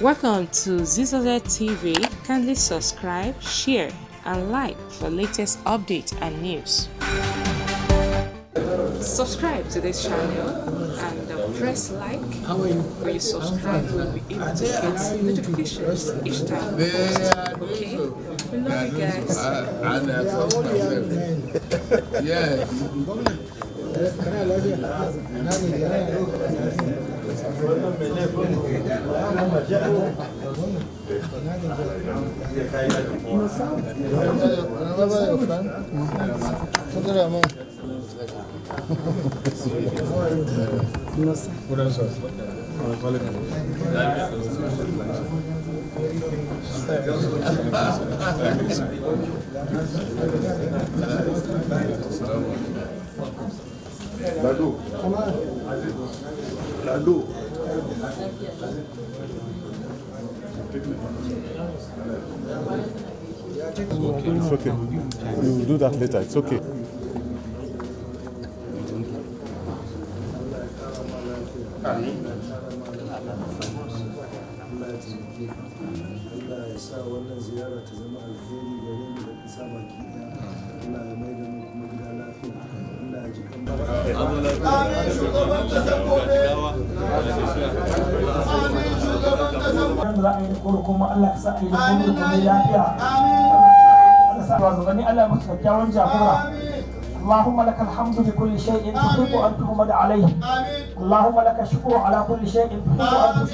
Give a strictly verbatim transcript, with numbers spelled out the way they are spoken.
Welcome to Z Z Z T V. Kindly subscribe, share, and like for latest updates and news. Subscribe to this channel and uh, press like. How are you? When you subscribe, you will be able to get notifications each time we post. Okay? We love you guys. And I thought, yes. Lado. Lado. It's okay. It's okay. You will do that later. It's okay. Allah ya sa wannan ziyara ta zama alheri gare mu da ƙasa baki ɗaya. Allah ya mai da mu kuma gida lafiya. Allah ya ji kan Za a yi da koro kuma Allah ka sa a yi da koro kuma lafiya. Allah sa ba zubani Allah ya musu kyakkyawan jagora. اللهم لك الحمد بكل شيء تحب أن تحمد عليه. اللهم لك الشكر على كل شيء تحب أن تشكر